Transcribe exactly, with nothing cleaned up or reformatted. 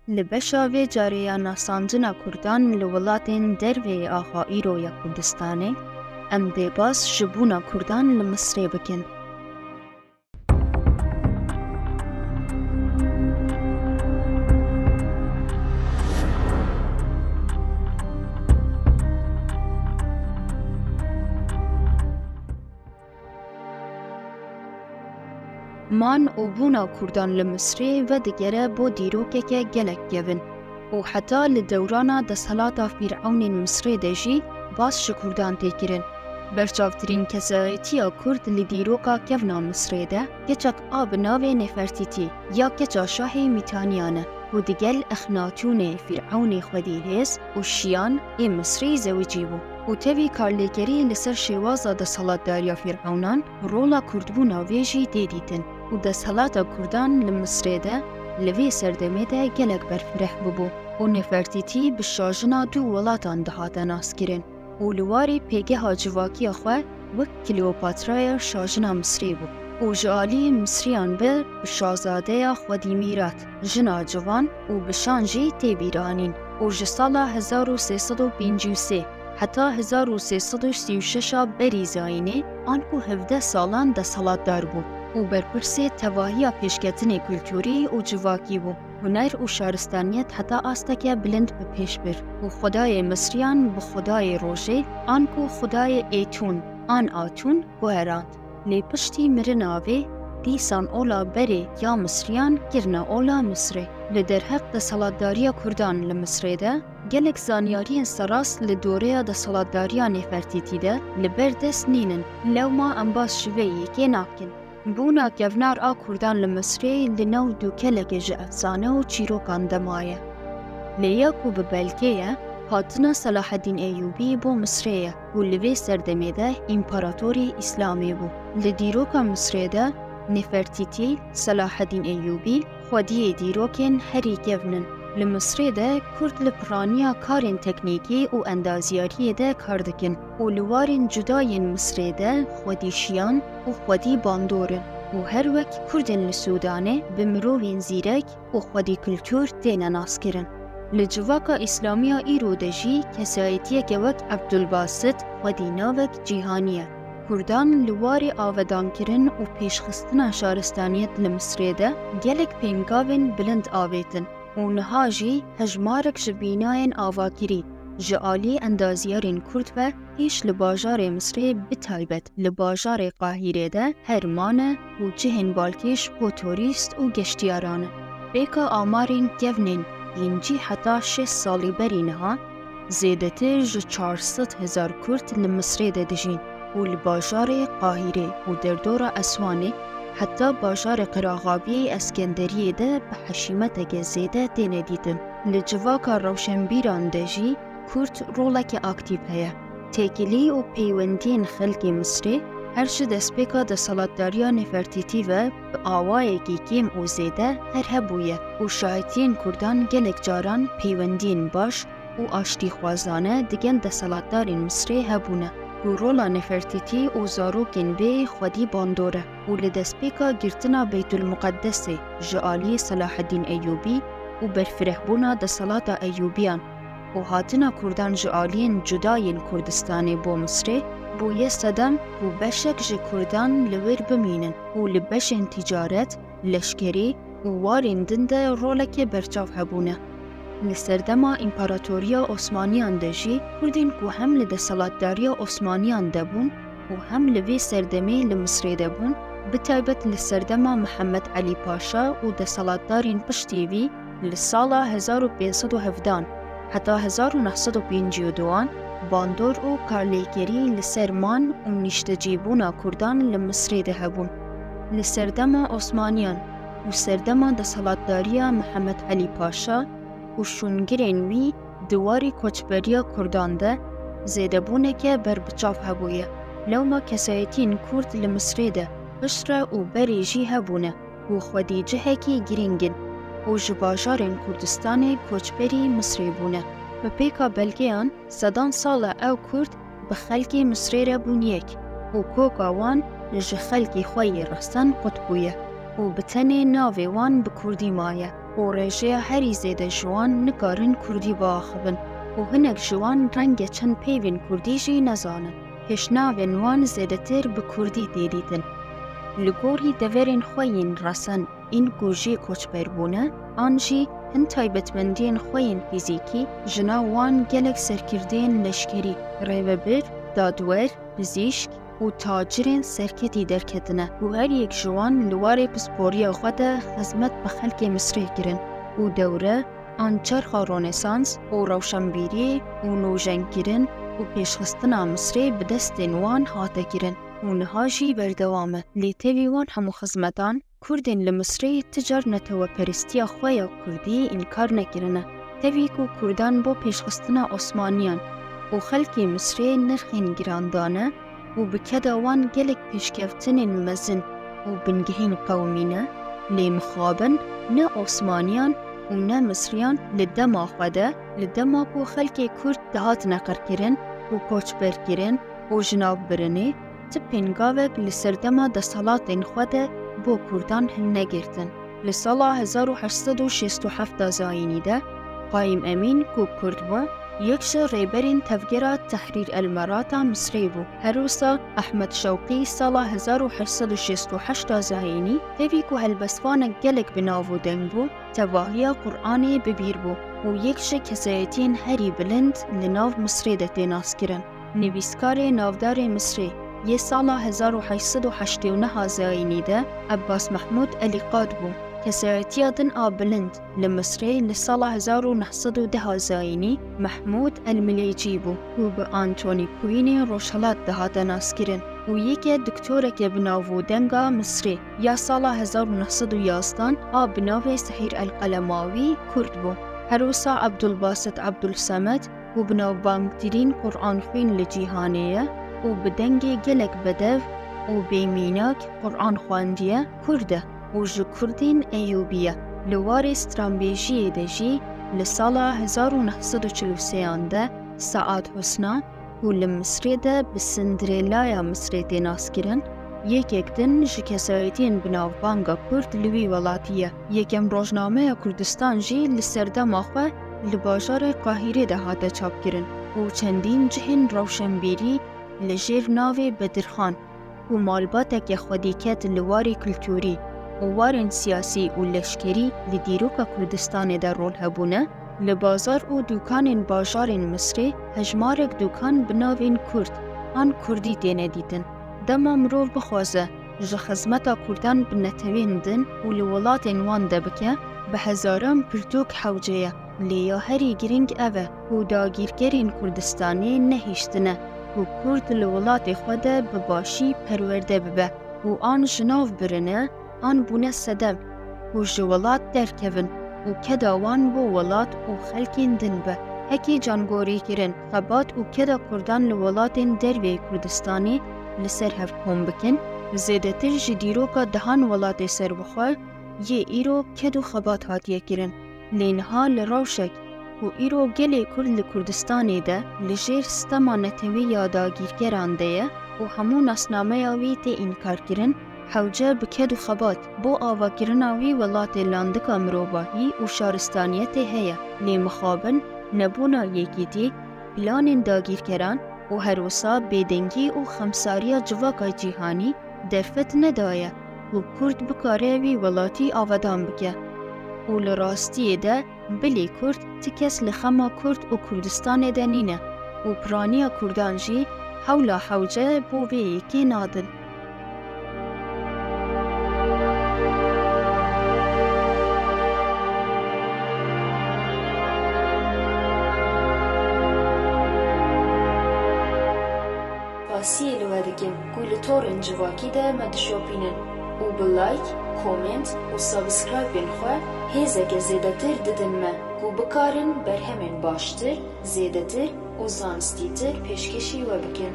Li beşa vê carê ya nasandina Kurdan li welatên derveyî axa îro ya Kurdistanê, em bêbas ji bûna Kurdan li Misrê bikin. Man û bûna Kurdan li Misrê vedigere bo dîrokeke gelek kevin û heta li dewrana desthilata Fîr'ewnên Misrê de jî bas ji Kurdan tê kirin. Berçavtirîn kesayetiya Kurd li dîroka kevna Misrê de keçek a bi navê Nefertîtî ya keça şahê Mîtaniyan e ku digel Exnatûnê Fîr'ewnê xwedî hêz û şiyan ê Misrî zewicî bû û tevî karlêkerî li ser şêwaza desthilatdariya Fîr'ewnan, rola Kurdbûna wê jî tê dîtin û desthilata Kurdan li Misrê de li vê serdemê de gelek berfireh bûbû û Nefertîtî bi şajina du welatan dihate naskirin û li warê pêgeha civakiya xwe wek Kleopatraya şajina Misrê bû û ji alî Misriyan ve bi şazadeya xwedî Mîrat, jina ciwan û bi şan jî tê bîranîn û ji sala hezar û sê sed û pêncî û sê heta hezar û sê sed û sî û şeş a berî zayînê, anku hevdeh salan desthilatdar bû û berpirsê tevahiya pêşketinê kulturî û civakî bû. Huner û şaristaniyet heta asteke bilind bi pêş bir û xwedayê Misriyan bi xwedayê rojê, anku xwedayê Êtûn an Atûn, guherand. Lê piştî mirina vê, dîsan ola berê ya Misriyan kirine ola Misrê. Li derheq desthilatdariya Kurdan li Misrê de, gelek zanyariyên serast li doreya desthilatdariya Nefertîtî de li ber dest nînin. Lewma em bas ji vê yekê nakin. Bûna kevnar a Kurdan li Misrê li nav dûkelekê ji efsane û çîrokan de maye. Lê ya ku bi belkê ye, hatina Selahedîn Eyûbî bo Misrê ye û li vê serdemê de împaratorê Îslamê bû. Li dîroka Misrê de Nefertîtî, Selahedîn Eyûbî, xwediyê dîrokên herî kevn in. Li Misrê de Kurd li piraniya karên teknîkî û endaziyariyê de kar dikin û li warên cuda yên Misrê de xwedî şiyan û xwedî bandor in û her wek Kurdên li Sûdanê bi mirovên zîrek û xwedî kultur têne naskirin. Li civaka Îslamiya îro de jî kesayetiyeke wek Ebdulbasit xwedî navek cîhanî ye. Kurdan li warê avedankirin û pêşxistina şaristaniyet li Misrê de gelek pêngavên bilind avêtin û niha jî hejmarek ji bînayên avakirî ji alî endaziyarên Kurd ve hêj li bajarê Misrê, bi taybet li bajarê Qahîrê de her mane û cihên balkêş bo turîst û geştiyaran e. Pêka amarên kevnên yên cî heta şêst salî berî niha, zêdetir ji çar sed hezar Kurd li Misrê de dijîn û li bajarê Qahîrê û derdora Eswanê heta bajarê Qiraxabiyê Eskenderiyê de bi heşîmeteke zêde têne dîtin. Li civaka rewşenbîran de jî Kurd roleke aktîf heye. Têkilî û peywendiyên xelkê Misrê her ji destpêka desthilatdariya Nefertîtî ve bi awayekî kêm û zêde her hebûye û şahitiyên Kurdan gelek caran peywendiyên baş û aştîxwazane digel desthilatdarên Misrê hebûne ku rola Nefertîtî û zarokên vê xwedî bandor e û li destpêka girtina Beytulmuqeddesê ji aliyê Selahedîn Eyûbî û berfirehbûna desthilata Eyûbiyan û hatina Kurdan ji aliyên cuda yên Kurdistanê bo Misrê bûye sedem ku beşek ji Kurdan li wir bimînin û li beşên ticaret, leşkerî û warên din de roleke berçav hebûne. Li serdema Împaratoriya Osmaniyan de jî Kurdên ku hem li desthilatdariya Osmaniyan de bûn û hem li vê serdemê li Misrê de bûn, bi taybet li serdema Mihemed Elî Paşa û desthilatdarên piştî vî, li sala hezar û pênc sed û hevdehan heta hezar û neh sed û pêncî û duan bandor û karlêkerî li ser man û nîştecîbûna Kurdan li Misrê de hebûn. Li serdema Osmaniyan û serdema desthilatdariya Mihemed Elî Paşa û şûngirên wî di warê koçberiya Kurdan de zêdebûneke berbiçav hebûye. Lewma kesayetiyên Kurd li Misrê de piştre û berê jî hebûne û xwedî cihekî girîng in û ji bajarên Kurdistanê koçberî Misrê bûne. Bi pêka belgeyan, sedan sal e ew Kurd bi xelkê Misrê re bûn yek û koka wan ji xelkê xwe yê resen qut bûye û bi tenê navê wan bi kurdî maye. û rêjeya herî zêde ji wan nikarin kurdî biaxivin û hinek ji wan renge çend peyvên kurdî jî nezanin. Pêşnavên wan zêdetir bi kurdî tê dîtin. Li gorî deverên xwe yên resen, ên ku jê koçber bûne, an jî hin taybetmendiyên xwe yên fîzîkî ji nav wan gelek serkirdeyên leşkerî, rêvebir, dadwer, pizîşk û tacirên serketî derketine û her yek ji wan li warê pisporiya xwe de xizmet bi xelkê Misrê kirin û dewre an çerxa Ronesans û rewşenbîrî û nûjenkirin û pêşxistina Misrê bi destên wan hate kirin û niha jî berdewam e. Lê tevî wan hemû xizmetan, Kurdên li Misrê ti car neteweperestiya xwe ya kurdî înkar nekirine. Tevî ku Kurdan bo pêşxistina Osmaniyan û xelkê Misrê nirxên giran dane û bi keda wan gelek pêşkeftinên mezin û bingehîn qewimîne, lê mixabin ne Osmaniyan û ne Misriyan li dema xwe de, li dema ku xelkê Kurd dihatine qirkirin û koçberkirin û ji nav birinê, ti pêngavek li serdema desthilatên xwe de bo Kurdan hilnegirtin. Li sala hezar û heşt sed û şêst û heft zayînî de Qayîm Emîn ku Kurd bû, yek ji rêberên tevgera Tehrîr el Merata Misrê bû. Her wisa Ehmed Şewqî sala hezar û heşt sed û şêst û heşt zayînî tevî ku helbestvanek gelek bi nav û deng bû, tevahiya Qur'anê bi bîr bû û yek ji kesayetiyên herî bilind li nav Misrê de tê naskirin. Nivîskarê navdarê Misrê yê sala hezar û heşt sed û heştê û neh zayînî de Ebbas Mehmûd Elîqad bû. Kesayetiya din a bilind li Misrê li sala hezar û neh sed û deh zayînî Mehmûd El-Milêcî bû û bi Anthony Quinn-ê Rojhilat dihate naskirin û yeke doktoreke bi nav û denga Misrê ya sala hezar û neh sed û yazdan a bi navê Sehîr El-Qelemawî Kurd bû. Her wisa Ebdulbasit Ebdulsemed û bi navbangtirîn Qur'anxwîn li cîhanê ye û bi dengê gelek bedev û bêmînak Qur'an xwendiye, Kurd e û ji Kurdên Eyûbî ye. Li warê stranbêjiyê de jî li sala hezar û neh sed û çil û sêyan de Saad Husna, ku li Misrê de bi Cinderellaya Misrê tê naskirin, yekek din ji kesayetiyên bi navbanga Kurd li wî welatî ye. Yekem rojnameya Kurdistan jî li serdema xwe li bajarê Qahîrê de hate çapkirin û çendîn cihên rewşenbîrî li jêr navê Bedirxan, ku malbateke xwedîket li warê kulturî û warên siyasî û leşkerî li dîroka Kurdistanê de rol hebûne, li bazar û dûkanên bajarên Misrê hejmarek dûkan bi navên Kurd an Kurdî têne dîtin. Dema mirov bixwaze ji xizmeta Kurdan bi netewên din û li welatên wan de bike, bi hezaran pirtûk hewce ye. Lê ya herî girîng ev e ku dagîrkerên Kurdistanê nehiştine ku Kurd li welatê xwe de bi başî perwerde bibe û an ji nav birine, an bûne sedem ku ji welat derkevin û keda wan bo welat û xelkên din be. Hekî cangorîkirin, xebat û keda Kurdan li welatên derveyî Kurdistanê li ser hev kom bikin, zêdetir ji dîroka dehan welatê serbixwe yê îro ked û xebat hatiye kirin. Lê niha li rewşek ku îro gelê Kurd li Kurdistanê de li jêr stema netewî ya dagîrkeran de ye û hemû nasnameya wî tê înkarkirin, hewce bi ked û xebat bo avakirina wî welatê landika mirovahî û şaristaniyetê heye. Lê mixabin nebûna yekîtî, planên dagîrkeran û her wisa bêdengî û xemsariya civaka cîhanî derfet nedaye ku Kurd bikare wî welatî avadan bike. Û li rastiyê de bilî Kurd ti kes li xema Kurd û Kurdistanê de nîne û piraniya Kurdan jî hewla hewce bo vê yekê nadin. Spasiyê li we dikim ku li torên civakî de me dişopînin û bi like, comment û subscribên xwe hêzeke zêdetir didin me ku bikarin berhemên baştir, zêdetir û zanistîtir pêşkêşî we bikin.